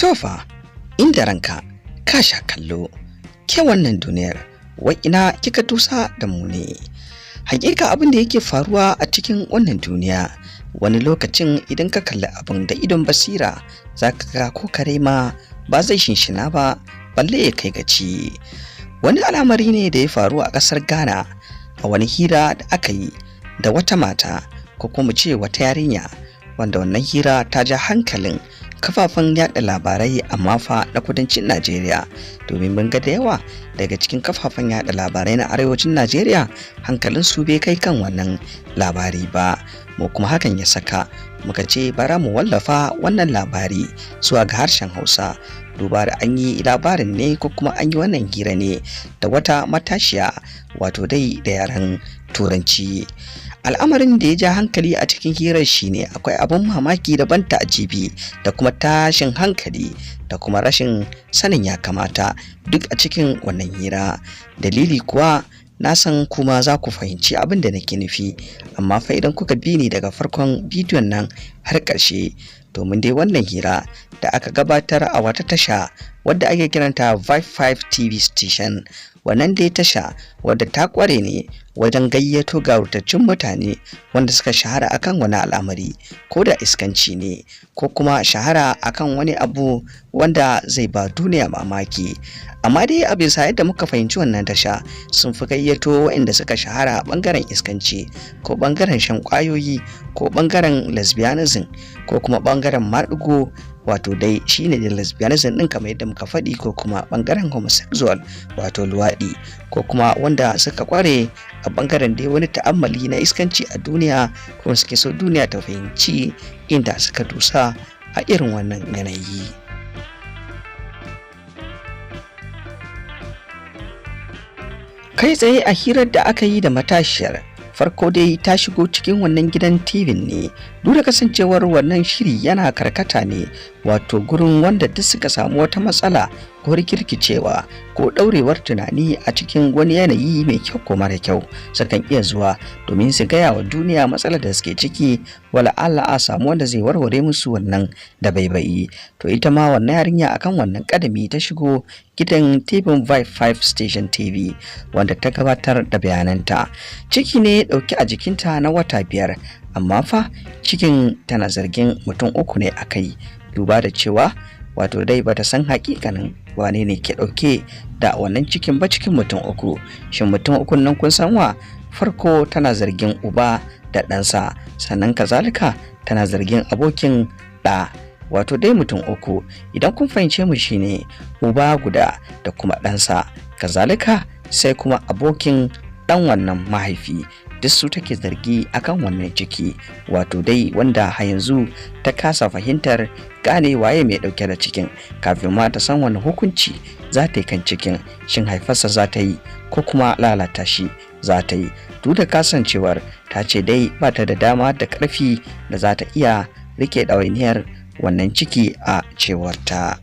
Tofa, inda ranka ka sha kallo, ke wannan duniyar, wai ina kika tusa da mu ne? Hakika abin da yake faruwa a cikin wannan duniya, wani lokacin idan ka kalli abin da idon basira, za ka ga ko kare ma ba zai shinshina ba, balle ya kai gaci. Wani al'amari ne da ya faru a ƙasar Ghana a wani hira da aka yi da wata mata, ko kuma ce wata yarinya, wanda wannan hira ta ja hankalin kafafen yada labarai, amma fa na kudancin Najeriya, domin mun ga da yawa daga cikin kafafen yada labarai na arewacin Najeriya hankalin su bai kai kan wannan labari ba. Mu kuma hakan ya saka muka ce bara mu wallafa wannan labari zuwa ga harshen Hausa, duba da an yi labarin ne ko kuma an yi wannan hira ne da wata matashiya, wato dai da yaren Turanci. Al'amarin da ya ja hankali a cikin hirar shine akwai abin mamaki da ban ta'ajibi da kuma tashin hankali da kuma rashin sanin ya kamata duk a cikin wannan hira. Dalili kuwa, na san kuma za ku fahimci abin da nake nufi, amma fa idan kuka bi ni daga farkon bidiyon nan har ƙarshe, domin dai wannan hira da aka gabatar a wata tasha wadda ake kiranta Vibe 5 TV Station, wannan dai tasha wadda ta kware ne wajen gayyato gawurtaccen mutane wanda suka shahara akan wani al'amari, ko da iskanci ne ko kuma shahara akan wani abu wanda zai ba duniya mamaki. Amma dai a bisa yadda muka fahimci, wannan tasha sun fi gayyato waɗanda suka shahara a ɓangaren iskanci, ko ɓangaren shan ƙwayoyi, ko ɓangaren lesbianism, ko kuma ɓangaren maɗigo, wato dai shine da lesbianism ɗin kamar yadda muka faɗi, ko kuma ɓangaren homosexual, wato luwaɗi, ko kuma wanda suka ƙware a ɓangaren dai wani ta'ammali na iskanci a duniya, kuma suke so duniya ta fahimci inda suka dusa a irin wannan yanayi. Kai tsaye a hirar da aka yi da matashiyar, farko dai ta shigo cikin wannan gidan TV ne, duk da kasancewar wannan shiri yana karkata ne wato gurin wanda duk suka samu wata matsala ko rikirkicewa ko ɗaurewar tunani a cikin wani yanayi mai kyau ko mara kyau, sukan iya zuwa domin su gaya wa duniya matsalar da suke ciki, wala Allah a samu wanda zai warware musu wannan da baibayi. To, ita ma wannan yarinya akan wannan kadami ta shigo gidan TV Vibe 5 Station TV, wanda ta gabatar da bayananta. Ciki ne dauke a jikinta na wata 5, amma fa cikin tana zargin mutum uku ne a kai, duba da cewa wato dai bata san hakikanin wane ne ke dauke da wannan cikin ba cikin mutum uku. Shin mutum ukun nan kun san wa? Farko tana zargin uba da ɗansa, sannan kazalika tana zargin abokin ɗa, wato dai mutum uku idan kun fahimce mu, shine uba guda da kuma ɗansa, kazalika sai kuma abokin ɗan wannan mahaifi. Duk su take zargi akan wannan ciki, wato dai wanda har yanzu ta kasa fahimtar gane waye mai dauke da cikin, kafin ma ta san wani hukunci za ta yi kan cikin, shin haifarsa za ta yi ko kuma lalata shi za ta yi, duk da kasancewar ta ce dai ba ta da dama da ƙarfi da za ta iya rike ɗawainiyar wannan ciki a cewarta.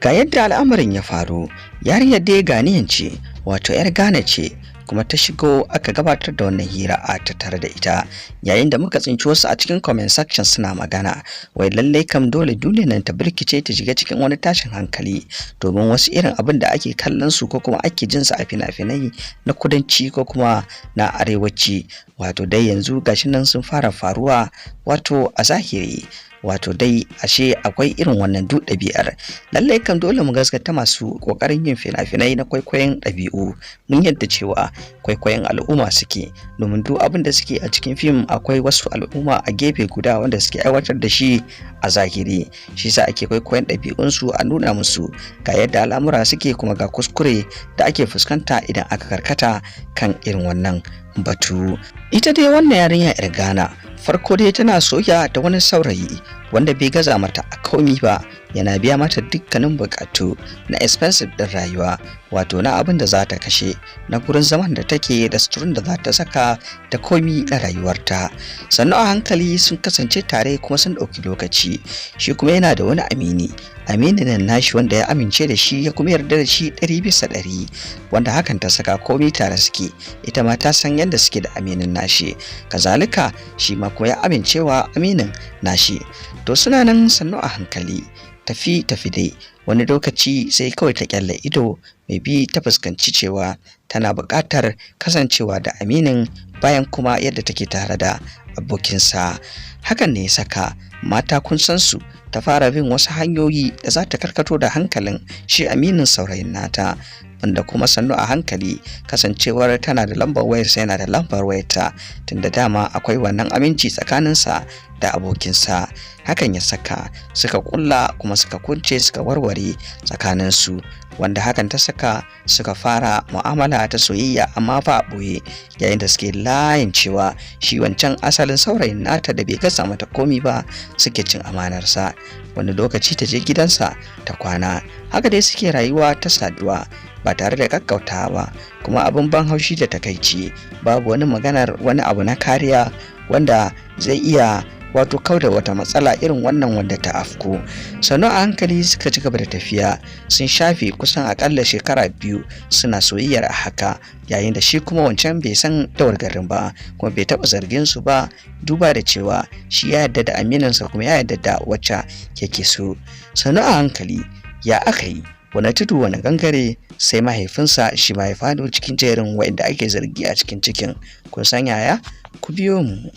Ga yadda al'amarin ya faru, yarinyar dai Ganiyan ce, wato 'yar Ghana ce, kuma ta shigo aka gabatar da wannan hira a tattare da ita, yayin da muka tsinci wasu a cikin comment section suna magana wai lallai kam dole duniyar nan ta birkice ta shiga cikin wani tashin hankali, domin wasu irin abin da ake kallon su ko kuma ake jin su a fina-finai na kudanci ko kuma na arewaci, wato dai yanzu gashi nan sun fara faruwa wato a zahiri. Wato dai ashe akwai irin wannan duk ɗabi'ar. Lallai kam dole mu gaskata masu ƙoƙarin yin fina-finai na kwaikwayon ɗabi'u. Mun yadda cewa kwaikwayon al'umma suke, domin duk abin da suke a cikin fim akwai wasu al'umma a gefe guda wanda suke aiwatar da shi a zahiri. Shi yasa ake kwaikwayon ɗabi'unsu a nuna musu ga yadda al'amura suke, kuma ga kuskure da ake fuskanta idan aka karkata kan irin wannan batu. Ita dai wannan yarinya 'yar Ghana, farko dai tana soyayya da wani saurayi Wanda bai gaza mata a komi ba, yana biya mata dukkanin bukatu na expensive din rayuwa, wato na abin da za ta kashe na gurin zaman da take da suturin da za ta saka da komi na rayuwarta. Sannan a hankali sun kasance tare kuma sun ɗauki lokaci. Shi kuma yana da wani amini, aminin nan nashi wanda ya amince da shi ya kuma yarda da shi 100%, wanda hakan ta saka komi tare suke. Ita ma ta san yadda suke da aminin nashi, kazalika shi ma kuma ya amincewa aminin nashi. To suna nan sannu a hankali, tafi tafi dai, wani lokaci sai kawai ta kyalle ido mai bi ta fuskanci cewa tana buƙatar kasancewa da aminin bayan kuma yadda take tare da abokinsa. Hakan ne ya saka mata kun san su, ta fara bin wasu hanyoyi da za ta karkato da hankalin shi aminin saurayin nata, wanda kuma sannu a hankali kasancewar tana da lambar wayarsa yana da lambar wayarta, tunda dama akwai wannan aminci tsakaninsa da abokinsa. Hakan ya saka suka kulla kuma suka kunce suka warware tsakaninsu, wanda hakan ta saka suka fara mu'amala ta soyayya, amma fa a ɓoye, yayin da suke layin cewa shi wancan asalin saurayin nata da bai gasa mata komi ba suke cin amanarsa. Wani lokaci ta je gidansa ta kwana, haka dai suke rayuwa ta saduwa ba tare da kakkautawa ba. Kuma abin ban haushi da takaici, babu wani maganar wani abu na kariya wanda zai iya wato kauda wata matsala irin wannan wanda ta afku. Sannu a hankali suka ci gaba da tafiya, sun shafe kusan akalla shekara 2 suna soyayyar a haka, yayin da shi kuma wancan bai san dawar garin ba kuma bai taɓa zargin su ba, duba da cewa shi ya yarda da aminansa kuma ya yarda da wacce yake so. Sannu a hankali ya aka yi wani tudu wani gangare, sai mahaifinsa shi ma ya faɗo cikin jerin waɗanda ake zargi a cikin cikin. Kun san yaya? Ku biyo mu.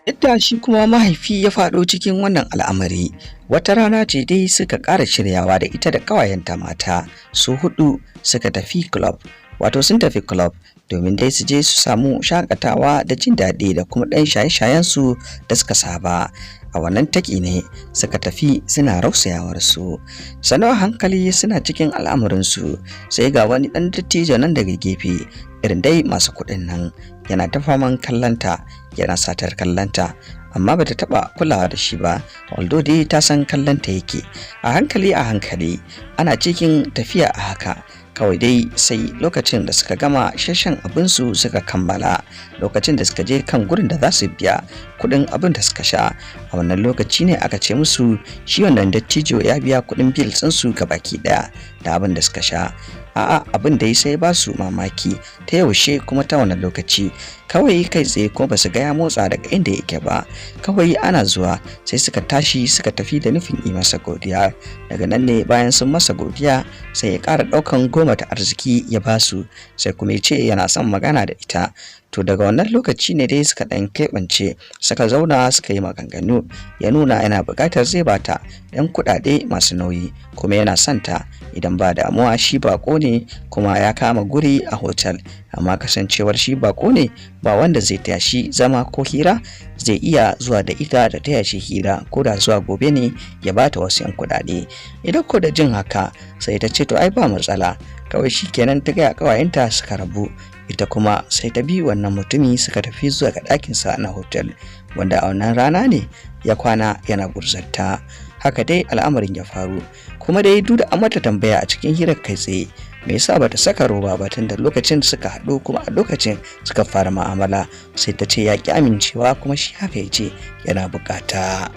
Yadda shi kuma mahaifi ya faɗo cikin wannan al'amari, wata rana ce dai suka ƙara shiryawa da ita da ƙawayenta mata su 4 suka tafi club, wato sun tafi club domin dai su je su samu shakatawa da jin daɗi da kuma ɗan shaye-shayen su da suka saba. A wannan taki ne suka tafi suna rausayawar su. Sannan a hankali suna cikin al'amarin su, sai ga wani ɗan dattijo nan daga gefe, irin dai masu kuɗin nan, yana ta faman kallanta, yana satar kallanta, amma bata taɓa kulawa da shi ba, although dai ta san kallanta yake. A hankali a hankali ana cikin tafiya a haka, kawai dai sai lokacin da suka gama shashan abinsu suka kammala, lokacin da suka je kan gurin da za su biya kuɗin abin da suka sha, a wannan lokaci ne aka ce musu shi wannan dattijo ya biya kuɗin bil ɗinsu gabaki ɗaya da abin da suka sha. A'a, abin da ya sai ba su mamaki, ta yaushe kuma ta wani lokaci, kawai kai tsaye kuma ba su ga ya motsa daga inda yake ba. Kawai ana zuwa sai suka tashi suka tafi da nufin yi masa godiya. Daga nan ne bayan sun masa godiya sai ya ƙara ɗaukan 10 ta arziki ya ba su, sai kuma ya ce yana son magana da ita. To daga wannan lokaci ne dai suka ɗan keɓance, suka zauna suka yi maganganu, ya nuna yana buƙatar zai bata ɗan kuɗaɗe masu nauyi kuma yana son ta, idan ba damuwa shi baƙo ne kuma ya kama guri a hotel, amma kasancewar shi baƙo ne ba wanda zai taya shi zama ko hira, zai iya zuwa da ita da taya shi hira ko da zuwa gobe ne ya bata wasu 'yan kuɗaɗe. Idan ko da jin haka sai ta ce to ai ba matsala, kawai shi kenan ta gaya ƙawayenta suka rabu. Ita kuma sai ta bi wannan mutumi suka tafi zuwa ga ɗakinsa na hotel, wanda a wannan rana ne ya kwana yana gurzarta. Haka dai al'amarin ya faru. Kuma dai duk da an mata tambaya a cikin hirar kai tsaye me yasa bata saka roba ba tun da lokacin suka haɗu kuma a lokacin suka fara mu'amala, sai ta ce ya ƙi amincewa kuma shi haka ya ce yana buƙata.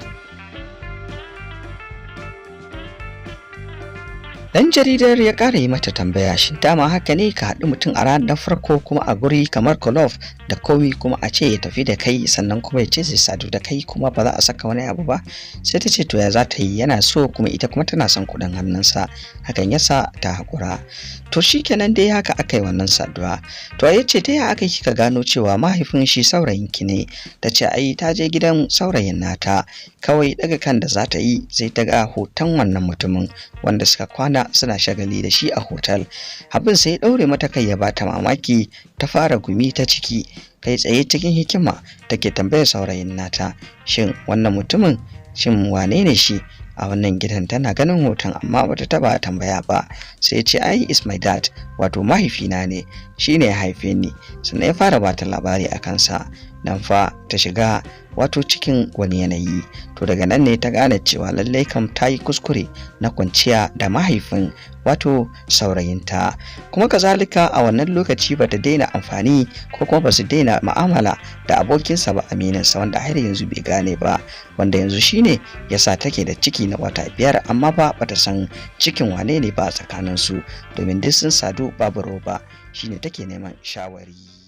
Dan jaridar ya ƙara yi mata tambaya, shin dama haka ne ka haɗu mutum a ranar farko kuma a guri kamar club da komi kuma a ce ya tafi da kai, sannan kuma ya ce zai sadu da kai kuma ba za a saka wani abu ba? Sai ta ce to ya za ta yi, yana so kuma ita kuma tana son kuɗin hannunsa, hakan yasa ta haƙura. To shikenan dai haka aka yi wannan saduwa. To ya ce ta ya aka kika gano cewa mahaifin shi saurayin ki ne? Ta ce ai ta je gidan saurayin nata, kawai daga kan da za ta yi sai ta ga hoton wannan mutumin wanda suka kwana suna shagali da shi a hotel. Abin sai ya ɗaure mata kai ya bata mamaki, ta fara gumi ta ciki. Kai tsaye cikin hikima take tambayar saurayin nata, shin wannan mutumin shin wane ne shi? A wannan gidan tana ganin hoton, amma bata taba tambaya ba. Sai ya ce, "Ai is my dad," wato mahaifina ne, shine ya haife ni. Sannan ya fara bata labari a kansa. Nan fa ta shiga wato cikin wani yanayi. To, daga nan ne ta gane cewa lallai kam ta yi kuskure na kwanciya da mahaifin wato saurayinta. Kuma kazalika, a wannan lokaci bata daina amfani ko kuma basu daina ma'amala da abokinsa ba, amininsa, wanda har yanzu bai gane ba, wanda yanzu shine yasa take da ciki na wata 5, amma ba bata san cikin wane ne ba tsakaninsu, domin duk sun sadu babu roba. Shine take neman shawari.